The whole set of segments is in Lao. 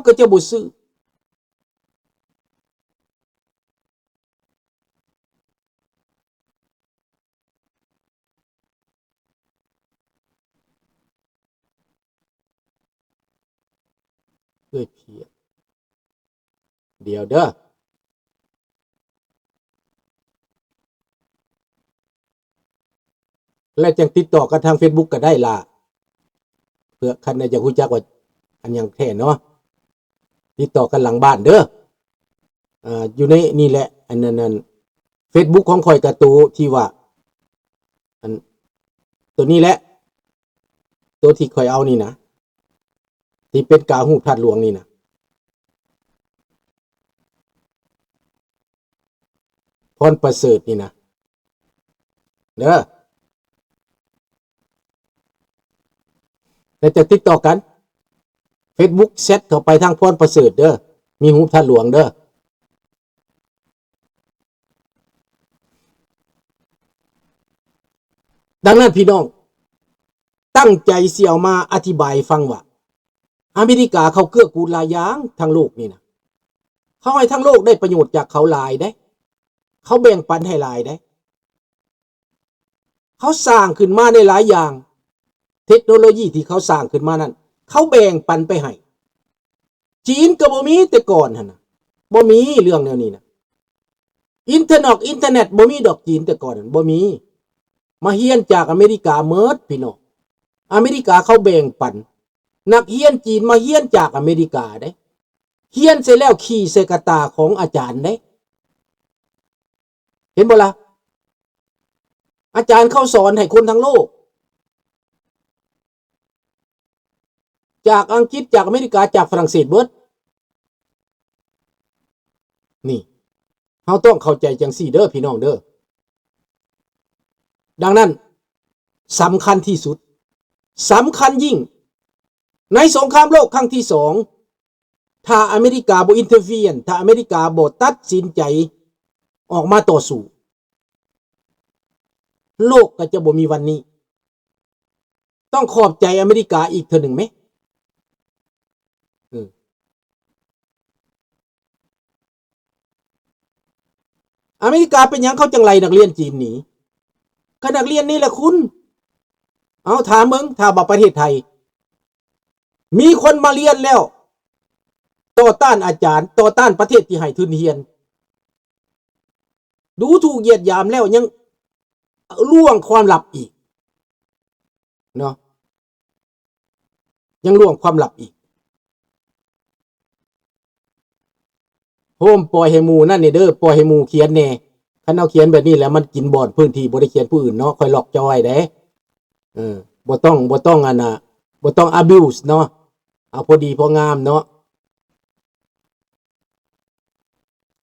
ກໍຈະບໍ່ຊື້. ເອື້ອຍເພຍ ດຽວເດີ ແລະຈັ່ງຕິດຕໍ່ກັນທາງເຟສບຸກກໍໄດ້ລະ ເພື່ອຄັນໃດຢາກຮູ້ຈັກວ່າອັນຫຍັງແທ້ເນາະ ຕິດຕໍ່ກັນຫຼັງບ້ານເດີ. ອ່າ ຢູ່ໃນນີ້ແຫຼະ ອັນນັ້ນ ອັນເຟສບຸກຂອງຂ້ອຍກະໂຕທີ່ວ່າ ອັນ ໂຕນີ້ແຫຼະ ໂຕທີ່ຂ້ອຍເອົານີ້ນະ ທີ່ເປັນກາຮູບທາດຫຼວງນີ້ນະ ພອນປະເສີດນີ້ນະ ເດີ ແລ້ວຈະຕິດຕໍ່ກັນ ເຟສບຸກແຊັດເຂົ້າໄປທາງພອນປະເສີດເດີ ມີຮູບທາດຫຼວງເດີ. ດັ່ງນັ້ນພີ່ນ້ອງ ຕັ້ງໃຈຊິເອົາມາອະທິບາຍໃຫ້ຟັງວ່າ ອາເມລິກາເຂົາເກື້ອກູນຫຼາຍຢ່າງທັງໂລກນີ້ນະ ເຂົາໃຫ້ທັງໂລກໄດ້ປະໂຫຍດຈາກເຂົາຫຼາຍເດ້ ເຂົາແບ່ງປັນໃຫ້ຫຼາຍເດ້ ເຂົາສ້າງຂຶ້ນມາໄດ້ຫຼາຍຢ່າງ ເທັກໂນໂລຢີທີ່ເຂົາສ້າງຂຶ້ນມານັ້ນ ເຂົາແບ່ງປັນໄປໃຫ້ ຈີນກໍບໍ່ມີແຕ່ກ່ອນຫັ້ນນະ ບໍ່ມີເລື່ອງແນວນີ້ນະ ອິນເຕີນອກ ອິນເຕີເນັດ ບໍ່ມີດອກ ຈີນແຕ່ກ່ອນນັ້ນບໍ່ມີ ມາຮຽນຈາກອາເມລິກາໝົດພີ່ນ້ອງ ອາເມລິກາເຂົາແບ່ງປັນ ນັກຮຽນຈີນມາຮຽນຈາກອາເມລິກາເດ້ ຮຽນເສັດແລ້ວຂີ່ໃສ່ກະຕ່າຂອງອາຈານເດ້ ເຫັນບໍ່ລະ? ອາຈານເຂົາສອນໃຫ້ຄົນທັງໂລກ ຈາກອັງກິດ ຈາກອາເມລິກາ ຈາກຝຣັ່ງເສດເບິດ ນີ້ ເຮົາຕ້ອງເຂົ້າໃຈຈັ່ງຊີ້ເດີພີ່ນ້ອງເດີ. ດັ່ງນັ້ນ ສຳຄັນທີ່ສຸດ ສຳຄັນຍິ່ງ ໃນສົງຄາມໂລກຄັ້ງທີສອງ ຖ້າອາເມລິກາບໍ່ອິນເຕີເຟຍນ ຖ້າອາເມລິກາບໍ່ຕັດສິນໃຈອອກມາຕໍ່ສູ້ ໂລກກໍຈະບໍ່ມີວັນນີ້. ຕ້ອງຂອບໃຈອາເມລິກາອີກເທື່ອໜຶ່ງແມ. ເອີ ອາເມລິກາເປັນຫຍັງເຂົາຈັ່ງໄລ່ນັກຮຽນຈີນໜີ? ກໍນັກຮຽນນີ້ແຫຼະຄຸນ. ເອົາ ຖາມເບິ່ງ ຖ້າວ່າປະເທດໄທ ມີຄົນມາຮຽນແລ້ວ ຕໍ່ຕ້ານອາຈານ ຕໍ່ຕ້ານປະເທດທີ່ໃຫ້ທຶນຮຽນ ດູຖືກຢຽດຫຍາມແລ້ວຍັງລ່ວງຄວາມລັບອີກເນາະ ຍັງລ່ວງຄວາມລັບອີກ. ໂຮມ ປ່ອຍໃຫ້ໝູ່ນັ້ນແດ່ເດີ ປ່ອຍໃຫ້ໝູ່ຂຽນແດ່. ຄັນເຮົາຂຽນແບບນີ້ແລ້ວມັນກິນບ່ອນພື້ນທີ່ ບໍ່ໄດ້ຂຽນຜູ້ອື່ນເນາະ ຂ້ອຍລັອກເຈົ້າໄວ້ເດ້. ເອີ ບໍ່ຕ້ອງ ບໍ່ຕ້ອງອັນນ່າ ບໍ່ຕ້ອງ abuse ເນາະ ເອົາພໍດີພໍງາມເນາະ.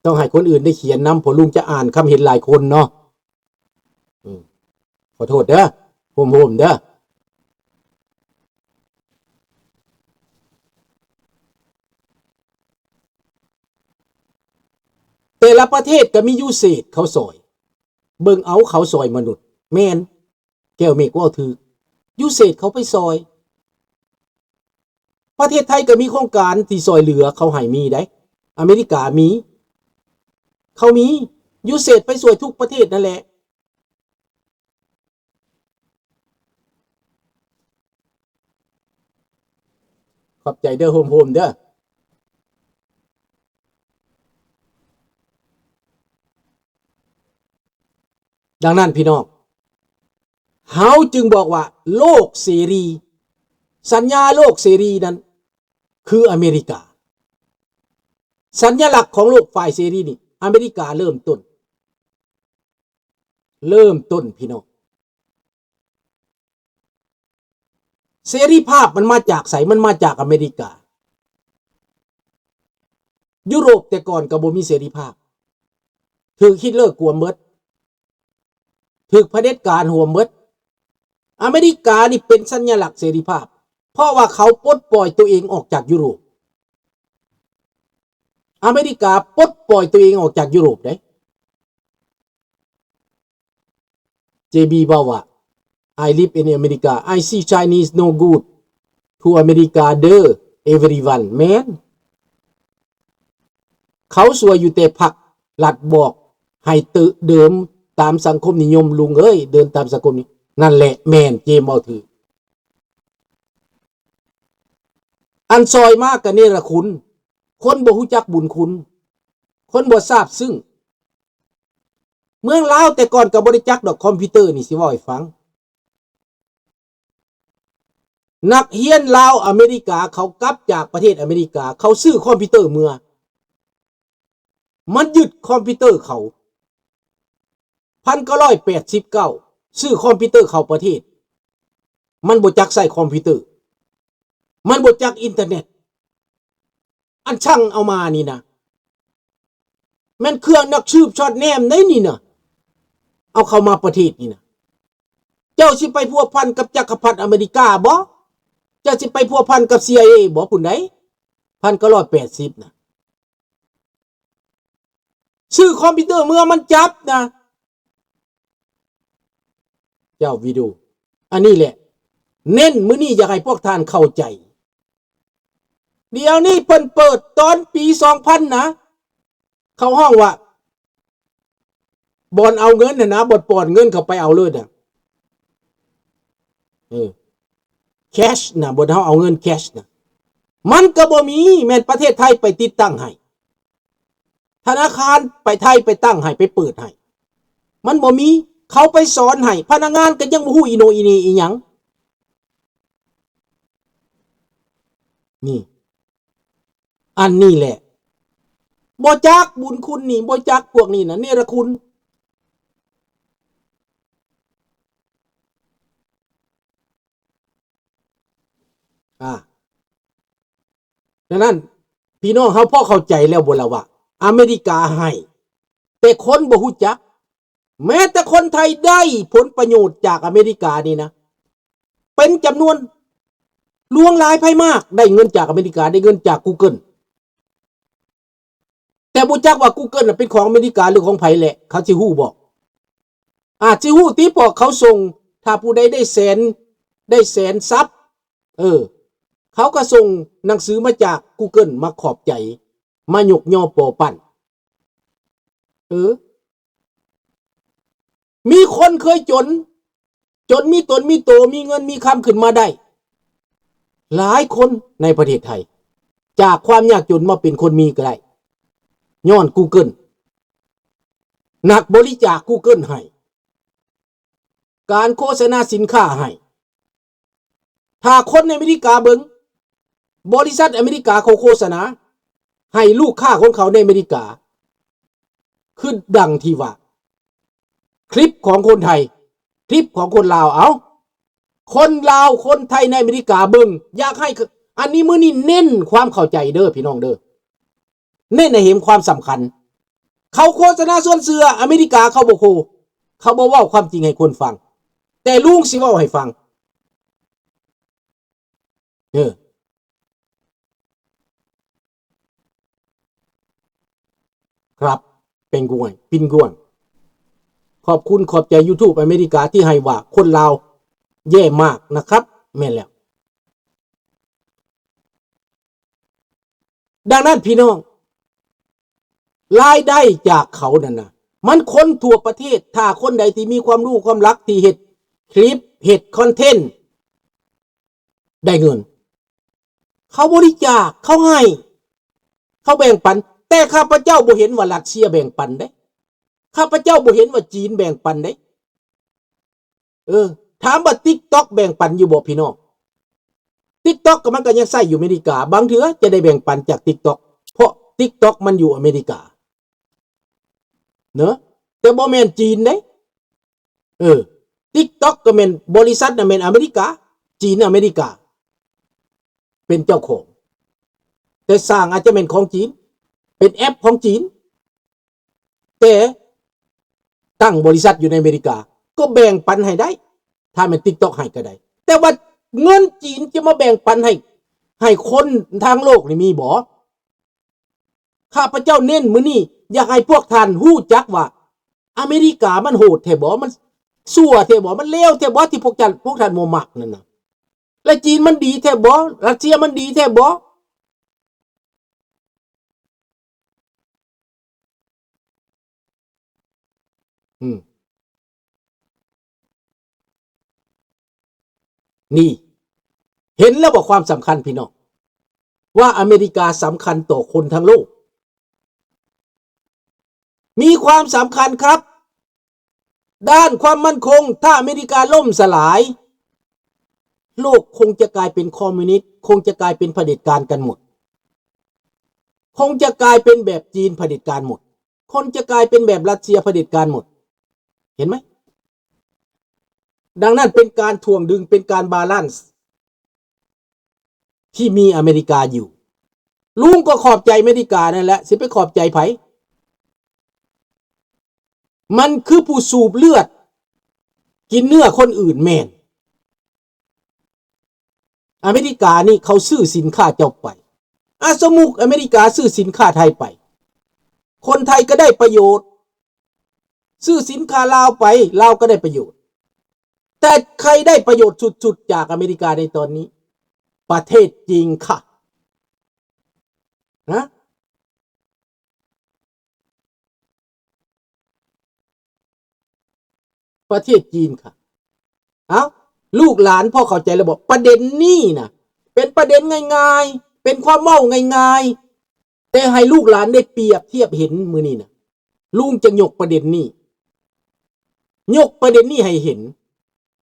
ຕ້ອງໃຫ້ຄົນອື່ນໄດ້ຂຽນນຳ ເພາະລຸງຈະອ່ານຄຳເຫັນຫຼາຍຄົນເນາະ. ອືມ ຂໍໂທດເດີ ໂຮມໆເດີ. ແຕ່ລະປະເທດກໍມີຢູເສດເຂົາຊ່ອຍ ເບິ່ງເອົາ ເຂົາຊ່ອຍມະນຸດ ແມ່ນ ແກ້ວເມກເວົ້າຖືກ ຢູເສດເຂົາໄປຊ່ອຍ. ປະເທດໄທກໍມີໂຄງການທີ່ຊ່ອຍເຫຼືອ ເຂົາໃຫ້ມີໄດ໋ ອາເມລິກາມີ ເຂົາມີ ຢູເສດໄປຊ່ວຍທຸກປະເທດນັ້ນແຫຼະ. ຂອບໃຈເດີ ໂຮມໆເດີ. ດັ່ງນັ້ນພີ່ນ້ອງ ເຮົາຈຶ່ງບອກວ່າໂລກເສລີ ສັນຍາໂລກເສລີນັ້ນຄືອາເມລິກາ. ສັນຍະລັກຂອງໂລກຝ່າຍເສລີນີ້ ອາເມລິກາເລີ່ມຕົ້ນ ເລີ່ມຕົ້ນພີ່ນ້ອງ. ເສລີພາບມັນມາຈາກໃສ? ມັນມາຈາກອາເມລິກາ. ຢູໂຣບແຕ່ກ່ອນກໍບໍ່ມີເສລີພາບ ຖືກຮິດເລີກວມເບິດ ຖືກຜະເດັດການຫວມເບິດ. ອາເມລິການີ້ເປັນສັນຍະລັກເສລີພາບ ເພາະວ່າເຂົາປົດປ່ອຍຕົວເອງອອກຈາກຢູໂຣບ. ອາເມລິກາປົດປ່ອຍຕົວເອງອອກຈາກຢູໂຣບເດ້. ເຈບີ ເວົ້າວ່າ I live in America. I see Chinese no good to America ເດີ everyone. ແມ່ນ. ເຂົາຊ່ວຍຢູ່ແຕ່ພັກລັດບອກໃຫ້ເຕີ ເດີນຕາມສັງຄົມນິຍົມ ລຸງເອີຍ, ເດີນຕາມສັງຄົມນີ້. ນັ້ນແຫຼະ ແມ່ນ ເຈມເວົ້າຖືກ. ອັນຊ່ອຍມາກໍເນລະຄຸນ, ຄົນບໍ່ຮູ້ຈັກບຸນຄຸນ, ຄົນບໍ່ຊາບຊຶ້ງ. ເມືອງລາວແຕ່ກ່ອນກໍບໍ່ໄດ້ຈັກດອກຄອມພິວເຕີນີ້ ຊິເວົ້າໃຫ້ຟັງ. ນັກຮຽນລາວອາເມລິກາ ເຂົາກັບຈາກປະເທດອາເມລິກາ ເຂົາຊື້ຄອມພິວເຕີເມືອ. ມັນຍຶດຄອມພິວເຕີເຂົາ. ພັນເກົ້າຮ້ອຍແປດສິບເກົ້າ ຊື້ຄອມພິວເຕີເຂົ້າປະເທດ. ມັນບໍ່ຈັກໃຊ້ຄອມພິວເຕີ. ມັນບໍ່ຈັກອິນເຕີເນັດ. ອັນສັ່ງເອົາມານີ້ນະ ແມ່ນເຄື່ອງນັກສືບສອດແນມໃດນີ້ນະ, ເອົາເຂົ້າມາປະເທດນີ້ນະ. ເຈົ້າຊິໄປພົວພັນກັບຈັກກະພັດອາເມລິກາບໍ? ເຈົ້າຊິໄປພົວພັນກັບ ຊີໄອເອ ບໍ? ພຸ້ນໃດ ພັນເກົ້າຮ້ອຍແປດສິບນະ. ຊື້ຄອມພິວເຕີເມືອມັນຈັບນະ. ເຈົ້າວິດູ ອັນນີ້ແຫຼະ ເນັ້ນມື້ນີ້ຢາກໃຫ້ພວກທ່ານເຂົ້າໃຈ. ດຽວນີ້ເພິ່ນເປີດຕອນປີສອງພັນນະ, ເຂົາຮ້ອງວ່າ ບ່ອນເອົາເງິນຫັ້ນນະ, ບ່ອນປ້ອນເງິນເຂົ້າໄປເອົາເລີຍນະ. ເອີ cash ນະ, ບ່ອນເຮົາເອົາເງິນ cash ນະ, ມັນກໍບໍ່ມີ. ແມ່ນປະເທດໄທໄປຕິດຕັ້ງໃຫ້. ທະນາຄານໄປໄທໄປຕັ້ງໃຫ້ ໄປເປີດໃຫ້ ມັນບໍ່ມີ. ເຂົາໄປສອນໃຫ້ ພະນັກງານກໍຍັງບໍ່ຮູ້ອີໂໜອີເໜອີຫຍັງ. ນີ້ ອັນນີ້ແຫຼະ ບໍ່ຈັກບຸນຄຸນນີ້ ບໍ່ຈັກພວກນີ້ນະ ເນລະຄຸນ. ອາ ດັ່ງນັ້ນ ພີ່ນ້ອງເຮົາພໍເຂົ້າໃຈແລ້ວບໍ່ລະວ່າ ອາເມລິກາໃຫ້ ແຕ່ຄົນບໍ່ຮູ້ຈັກ. ແມ້ແຕ່ຄົນໄທໄດ້ຜົນປະໂຫຍດຈາກອາເມລິການີ້ນະ ເປັນຈຳນວນຫຼວງຫຼາຍໄພມາກ ໄດ້ເງິນຈາກອາເມລິກາ ໄດ້ເງິນຈາກ Google. ແຕ່ບໍ່ຈັກວ່າ Google ນະເປັນຂອງອາເມລິກາ ຫຼື ຂອງໃຜແຫຼະ ເຂົາຊິຮູ້ບໍ່? ອາດຊິຮູ້ຕິ ເພາະເຂົາສົ່ງ ຖ້າຜູ້ໃດໄດ້ແສນ ໄດ້ແສນຊັບ ເອີ ເຂົາກໍສົ່ງໜັງສືມາຈາກ Google ມາຂອບໃຈ ມາຍົກຍໍປໍປັ້ນ. ເອີ ມີຄົນເຄີຍຈົນ ຈົນມີຕົນມີໂຕ ມີເງິນມີຄຳຂຶ້ນມາໄດ້ ຫຼາຍຄົນໃນປະເທດໄທ ຈາກຄວາມຍາກຈົນມາເປັນຄົນມີກໍໄດ້ ຍ້ອນ Google. ນັກບໍລິຈາກ Google ໃຫ້ ການໂຄສະນາສິນຄ້າໃຫ້. ຖ້າຄົນໃນອາເມລິກາເບິ່ງ ບໍລິສັດອາເມລິກາເຂົາໂຄສະນາໃຫ້ລູກຄ້າຂອງເຂົາໃນອາເມລິກາ ຄືດັ່ງທີ່ວ່າ ຄລິບຂອງຄົນໄທ ຄລິບຂອງຄົນລາວ. ເອົາ ຄົນລາວ ຄົນໄທໃນອາເມລິກາເບິ່ງ ຢາກໃຫ້ ອັນນີ້ ມື້ນີ້ເນັ້ນຄວາມເຂົ້າໃຈເດີ ພີ່ນ້ອງເດີ. ເນັ້ນໃຫ້ເຫັນຄວາມສຳຄັນ. ເຂົາໂຄສະນາຊວນເຊື່ອ, ອາເມລິກາເຂົາບໍ່ໂຄ, ເຂົາບໍ່ເວົ້າຄວາມຈິງໃຫ້ຄົນຟັງ, ແຕ່ລຸງຊິເວົ້າໃຫ້ຟັງ. ເອີ. ครับ เป็นห่วง เป็นห่วง ขอบคุณ ขอบใจ YouTube อเมริกาที่ให้ว่าคนลาวแย่มากนะครับ แม่นแล้ว. ดังนั้นพี่น้อง รายได้จากเขานั่นนะ มันคนทั่วประเทศ ถ้าคนใดที่มีความรู้ความหลัก ที่เฮ็ดคลิป เฮ็ดคอนเทนต์ ได้เงิน เขาบริจาค เขาให้ เขาแบ่งปัน แต่ข้าพเจ้าบ่เห็นว่ารัสเซียแบ่งปันเด้ ข้าพเจ้าบ่เห็นว่าจีนแบ่งปันเด้. เออ ถามว่า TikTok แบ่งปันอยู่บ่พี่น้อง? TikTok ก็มันก็ยังใช้อยู่อเมริกา บางเทื่อจะได้แบ่งปันจาก TikTok เพราะ TikTok มันอยู่อเมริกา เนาะ แต่บ่แม่นจีนเด้. เออ TikTok ก็แม่น บริษัทน่ะแม่นอเมริกา จีนอเมริกา เป็นเจ้าของ แต่สร้างอาจจะแม่นของจีน เป็นแอปของจีน แต่ตั้งบริษัทอยู่ในอเมริกา ก็แบ่งปันให้ได้ ถ้าแม่น TikTok ให้ก็ได้ แต่ว่าเงินจีนจะมาแบ่งปันให้ ให้คนทางโลกนี่มีบ่? ข้าพเจ้าเน้นมื้อนี้ อยากให้พวกท่านรู้จักว่า อเมริกามันโหดแท้บ่ มันชั่วแท้บ่ มันเลวแท้บ่ ที่พวกท่าน พวกท่านบ่มักนั่นน่ะ และจีนมันดีแท้บ่ รัสเซียมันดีแท้บ่? ອືມ ນີ້ ເຫັນແລ້ວບໍ່ຄວາມສຳຄັນ ພີ່ນ້ອງ ວ່າອາເມລິກາສຳຄັນຕໍ່ຄົນທັງໂລກ? ມີຄວາມສຳຄັນຄັບ ດ້ານຄວາມໝັ້ນຄົງ. ຖ້າອາເມລິກາລົ້ມສະຫຼາຍ, ໂລກຄົງຈະກາຍເປັນຄອມມູນິດ, ຄົງຈະກາຍເປັນຜະເດັດການກັນໝົດ, ຄົງຈະກາຍເປັນແບບຈີນຜະເດັດການໝົດ, ຄົງຈະກາຍເປັນແບບຣັດເຊຍຜະເດັດການໝົດ. ເຫັນໄໝ? ດັ່ງນັ້ນເປັນການຖ່ວງດຶງ, ເປັນການບາລານ ທີ່ມີອາເມລິກາຢູ່. ລຸງກໍຂອບໃຈອາເມລິການັ້ນແຫຼະ, ຊິໄປຂອບໃຈໃຜ? ມັນຄືຜູ້ສູບເລືອດ ກິນເນື້ອຄົນອື່ນແມ່ນ. ອາເມລິການີ້ເຂົາຊື້ສິນຄ້າເຈົ້າໄປ. ອາ ສົມມຸດອາເມລິກາຊື້ສິນຄ້າໄທໄປ, ຄົນໄທກໍໄດ້ປະໂຫຍດ. ຊື້ສິນຄ້າລາວໄປ, ລາວກໍໄດ້ປະໂຫຍດ. ແຕ່ໃຜໄດ້ປະໂຫຍດສຸດໆ ຈາກອາເມລິກາໃນຕອນນີ້? ປະເທດຈີນຄ່ະ. ນະ? ປະເທດຈີນຄ່ະ. ເອົ້າ, ລູກຫຼານພໍເຂົ້າໃຈແລ້ວບໍ່? ປະເດັນນີ້ນະ ເປັນປະເດັນງ່າຍໆ, ເປັນຄວາມເວົ້າງ່າຍໆ, ແຕ່ໃຫ້ລູກຫຼານໄດ້ປຽບທຽບເຫັນມື້ນີ້ນະ, ລຸງຈະຍົກປະເດັນນີ້, ຍົກປະເດັນນີ້ໃຫ້ເຫັນ.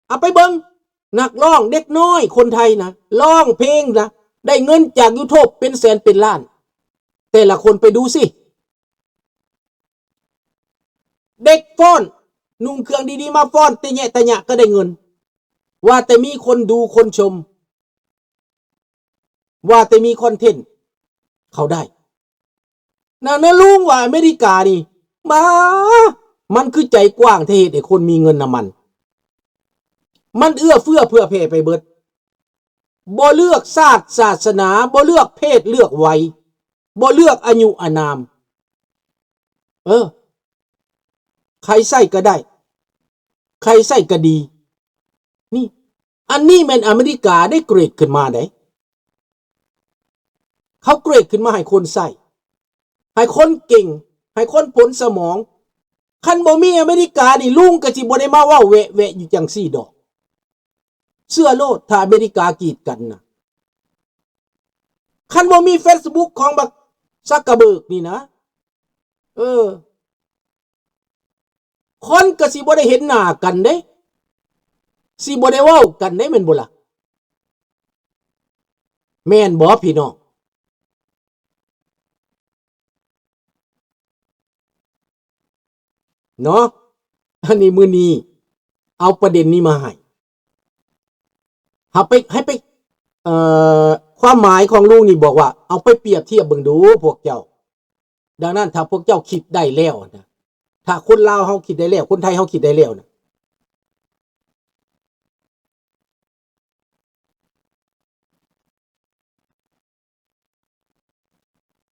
ເອົາໄປເບິ່ງ, ນັກຮ້ອງເດັກນ້ອຍຄົນໄທນະ, ຮ້ອງເພງນະ, ໄດ້ເງິນຈາກ YouTube ເປັນແສນເປັນລ້ານ, ແຕ່ລະຄົນໄປດູຊິ. ເດັກຟ້ອນ, ນຸ່ງເຄື່ອງດີໆມາຟ້ອນ ຕະແຍະຕະຍະກໍໄດ້ເງິນ, ວ່າແຕ່ມີຄົນດູຄົນຊົມ, ວ່າແຕ່ມີຄອນເທັນ ເຂົາໄດ້. ນັ້ນນະລຸງວ່າອາເມລິການີ້ ມາ ມັນຄືໃຈກວ້າງແທ້ ເຮັດໃຫ້ຄົນມີເງິນນຳມັນ. ມັນເອື້ອເຟື້ອເຜື່ອແຜ່ໄປເບິດ. ບໍ່ເລືອກຊາດສາສະໜາ, ບໍ່ເລືອກເພດເລືອກໄວ, ບໍ່ເລືອກອາຍຸອານາມ. ເອີ ໃຜໃຊ້ກໍໄດ້, ໃຜໃຊ້ກໍດີ. ນີ້ ອັນນີ້ແມ່ນອາເມລິກາໄດ້ເກຣດຂຶ້ນມາໄດ໋. ເຂົາເກຣດຂຶ້ນມາໃຫ້ຄົນໃຊ້, ໃຫ້ຄົນເກັ່ງ, ໃຫ້ຄົນພົ້ນສະໝອງ. ຄັນບໍ່ມີອາເມລິການີ້, ລຸງກໍຊິບໍ່ໄດ້ມາເວົ້າແວະໆຢູ່ຈັ່ງຊີ້ດອກ. ເຊື່ອໂລດ, ຖ້າອາເມລິກາກີດກັນນະ, ຄັນບໍ່ມີເຟສບຸກຂອງບັກຊັກກະເບີກນີ້ນະ, ເອີ ຄົນກໍຊິບໍ່ໄດ້ເຫັນໜ້າກັນເດ້, ຊິບໍ່ໄດ້ເວົ້າກັນເດ້, ແມ່ນບໍ່ລະ? ແມ່ນບໍ່ພີ່ນ້ອງ? ເນາະ, ອັນນີ້ ມື້ນີ້ເອົາປະເດັນນີ້ມາໃຫ້ ເຮົາໄປ ໃຫ້ໄປ ເອີ ຄວາມໝາຍຂອງລຸງນີ້ບອກວ່າ ເອົາໄປປຽບທຽບເບິ່ງດູພວກເຈົ້າ. ດັ່ງນັ້ນ ຖ້າພວກເຈົ້າຄິດໄດ້ແລ້ວນະ, ຖ້າຄົນລາວເຮົາຄິດໄດ້ແລ້ວ, ຄົນໄທເຮົາຄິດໄດ້ແລ້ວນະ,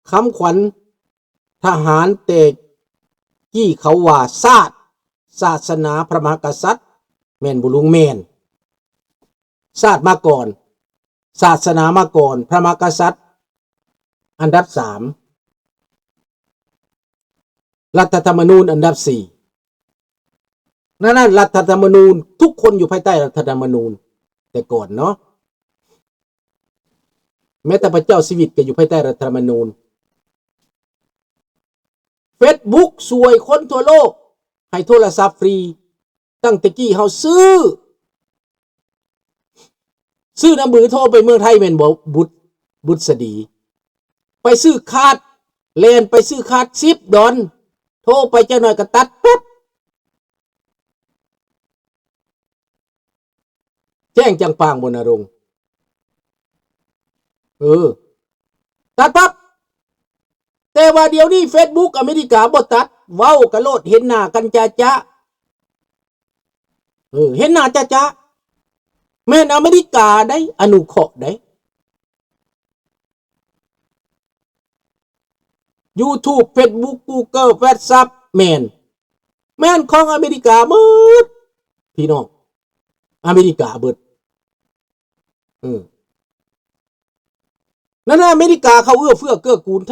ຄຳຂວັນທະຫານແຕ່ກີ້ເຂົາວ່າ ຊາດ, ສາສະໜາ, ພະມະຫາກະສັດ, ແມ່ນບໍ່ລຸງ? ແມ່ນ. ຊາດມາກ່ອນ, ສາສະໜາມາກ່ອນ, ພະມະຫາກະສັດອັນດັບສາມ, ລັດຖະທຳມະນູນອັນດັບສີ່. ນັ້ນ ລັດຖະທຳມະນູນ, ທຸກຄົນຢູ່ພາຍໃຕ້ລັດຖະທຳມະນູນແຕ່ກ່ອນເນາະ, ແມ້ແຕ່ພະເຈົ້າຊີວິດກໍຢູ່ພາຍໃຕ້ລັດຖະທຳມະນູນ. ເຟສບຸກຊ່ວຍຄົນທົ່ວໂລກໃຫ້ໂທລະສັບຟຣີ. ຕັ້ງແຕ່ກີ້ເຮົາຊື້ ຊື້ນຳເບີໂທໄປເມືອງໄທແມ່ນບໍ່ ບຸດ ບຸດສະດີ? ໄປຊື້ຄາດ, ແລ່ນໄປຊື້ຄາດສິບດອນ, ໂທໄປຈັກໜ້ອຍກໍຕັດແປັບ. ແຈ້ງຈັງປາງບໍ່ນະລົງ? ເອີ ຕັດປັບ. ແຕ່ວ່າດຽວນີ້ເຟສບຸກອາເມລິກາບໍ່ຕັດ, ເວົ້າກັນໂລດ, ເຫັນໜ້າກັນຈະຈະ. ເອີ ເຫັນໜ້າຈະຈະ. ແມ່ນອາເມລິກາໄດ໋ ອະນຸເຄາະໄດ໋. ຢູທູບ, ເຟສບຸກ, ກູເກີ, ວັອດຊັບ ແມ່ນ ແມ່ນຂອງອາເມລິກາໝົດ ພີ່ນ້ອງ, ອາເມລິກາເບິດ. ເອີ ນັ້ນ ອາເມລິກາເຂົາເອື້ອເຟື້ອເກື້ອກູນ, ໄທ